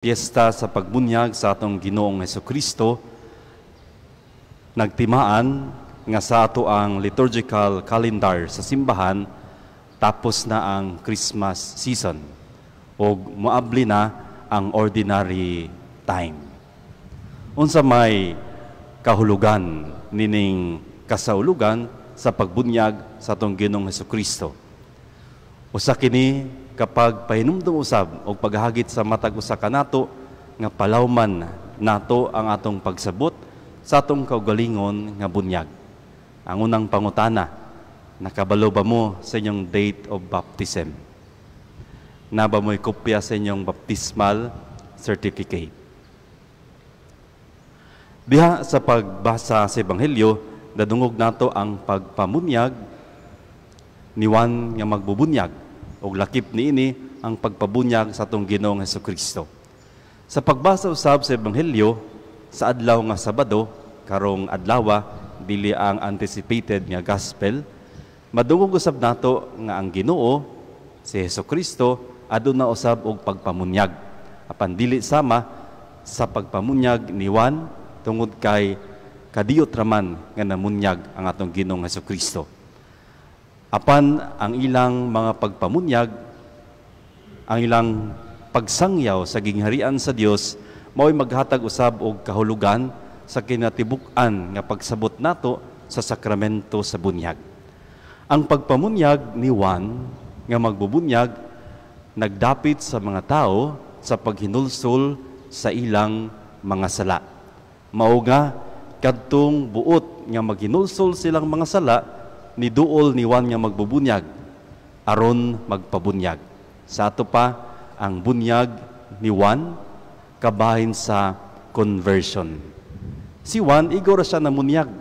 Piyesta sa pagbunyag sa atong Ginoong Hesukristo nagtimaan nga sa ato ang liturgical calendar sa simbahan, tapos na ang Christmas season ug moabli na ang ordinary time. Unsa may kahulugan nining kasaulugan sa pagbunyag sa atong Ginoong Hesukristo? Usa kini kapag pahinumdum usab og paghagit sa matag usa kanato nga palawman nato ang atong pagsabot sa atong kaugalingon nga bunyag. Ang unang pangutana, nakabalo ba mo sa inyong date of baptism? Naa ba mo'y kopya sa inyong baptismal certificate? Diha sa pagbasa sa Ebanghelyo, nadungog nato ang pagpamunyag ni Juan nga magbubunyag ug lakip niini ang pagpabunyag sa atong Ginoong Hesukristo. Sa pagbasa usab sa Ebanghelyo sa adlaw nga Sabado, karong adlawa, dili ang anticipated nga gospel, madungog usab nato nga ang Ginoo si Hesukristo aduna usab og pagpamunyag. Apan dili sama sa pagpamunyag ni Juan tungod kay kadiyot raman nga namunyag ang atong Ginoong Hesukristo. Apan ang ilang mga pagpamunyag, ang ilang pagsangyaw sa gingharian sa Dios, mao'y maghatag usab og kahulugan sa kinatibuk-an nga pagsabot nato sa sakramento sa bunyag. Ang pagpamunyag ni Juan nga magbubunyag nagdapit sa mga tao sa paghinulsol sa ilang mga sala. Mao nga kadtong buot nga maghinulsol silang mga sala, niduol ni Juan nga magbubunyag aron magpabunyag. Sa ato pa, ang bunyag ni Juan kabahin sa conversion. Si Juan, igo ra siya namunyag.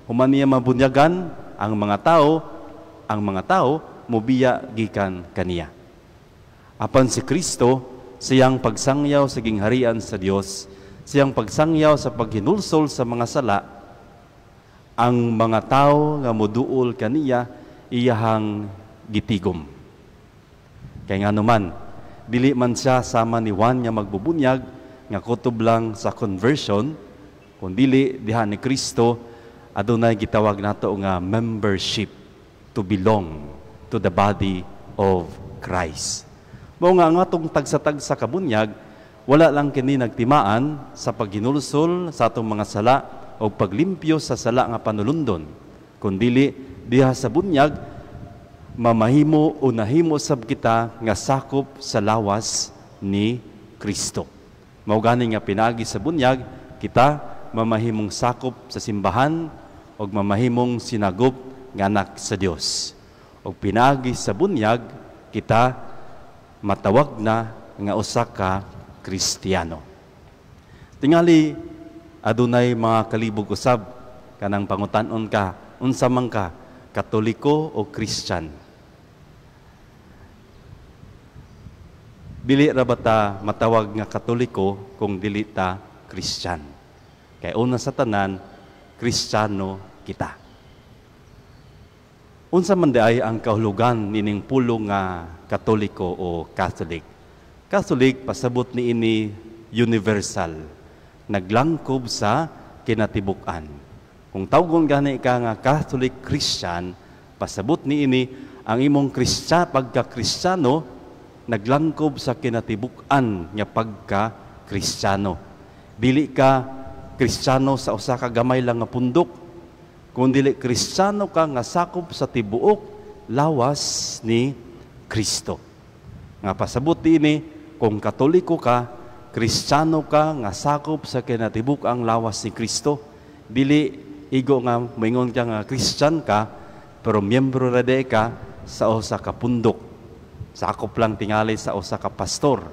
Human niya mabunyagan ang mga tao mubiya gikan kaniya. Apan si Kristo, siyang pagsangyaw sa gingharian sa Dios, siyang pagsangyaw sa paghinulsol sa mga sala, ang mga tao nga moduol kaniya iyahang gitigom. Kay ngano man, dili man siya sama ni Juan nga magbubunyag nga kutob lang sa conversion, kun dili diha ni Kristo adunay gitawag nato nga membership, to belong to the body of Christ. Mao nga ang atong tagsa-tagsa kabunyag, wala lang kini nagtimaan sa paghinulsol sa atong mga sala o paglimpyo sa sala nga panulundon, kundili diha sa bunyag mamahimo o nahimo sab kita nga sakop sa lawas ni Kristo. Mao gani nga pinaagi sa bunyag kita mamahimong sakop sa simbahan o mamahimong sinagop nga anak sa Dios. Og pinaagi sa bunyag kita matawag na nga usa ka Kristiyano. Tingali adunay mga kalibog usab kanang pangutan-on ka, unsa man ka, Katoliko o Christian? Dili ra ba ta matawag nga Katoliko kung dili ta Christian? Kay una sa tanan, Kristiyano kita. Unsa man diay ang kahulugan nining pulong nga Katoliko o Catholic? Catholic, pasabot niini universal, naglangkob sa kinatibuk-an. Kung tawgon gani ka nga Catholic Christian, pasabot niini ang imong pagka-Kristiyano naglangkob sa kinatibuk-an nga pagka-Kristiyano. Dili ka Kristiyano sa usa ka gamay lang nga pundok, kun dili Kristiyano ka nga sakop sa tibuok lawas ni Kristo. Nga pasabot niini, kung Katoliko ka, Kristiyano ka nga sakop sa kinatibuk-ang lawas ni Kristo. Dili igo nga moingon ka nga Christian ka, pero miyembro ra diay ka sa usa ka pundok. Sakop lang tingali sa usa ka pastor.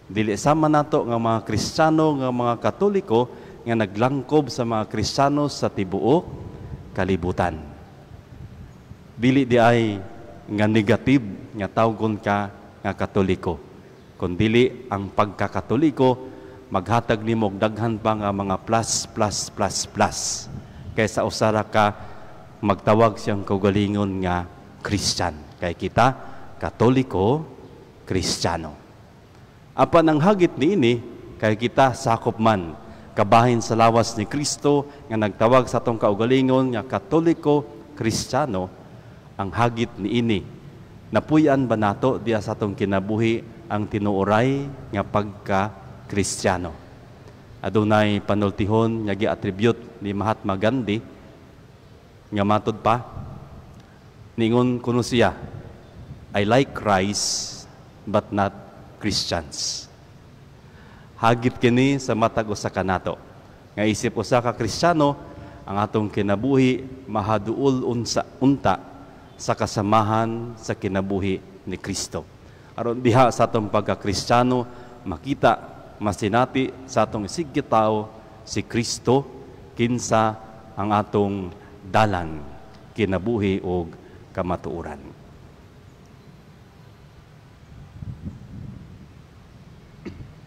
Dili sama nato nga mga Kristiyano, nga mga Katoliko nga naglangkob sa mga Kristiyano sa tibuok kalibutan. Dili di ay nga negative nga tawgon ka nga Katoliko. Kun dili ang pagkakatoliko maghatag nimo og daghan pa nga mga plus, plus, plus, plus kaysa usara ka magtawag siyang kaugalingon nga Christian. Kay kita, Katoliko, Kristiyano. Apan ang hagit niini kay kita sakop man kabahin sa lawas ni Kristo nga nagtawag sa atong kaugalingon nga Katoliko Kristiyano. Ang hagit niini, napuy-an ba nato diha sa atong kinabuhi ang tinuoray nga pagka Kristiyano? Adunay panultihon nga gi-attribute ni Mahatma Gandhi nga matud pa ningon kuno siya, "I like rice but not Christians." Hagit kini sa matag usa kanato nga isip usa ka Kristiyano, ang atong kinabuhi mahaduol unsa unta sa kasamahan sa kinabuhi ni Kristo, aron diha sa atong pagka-Kristiyano makita, masinati sa atong isigkitawo si Kristo, kinsa ang atong dalan, kinabuhi ug kamatuoran.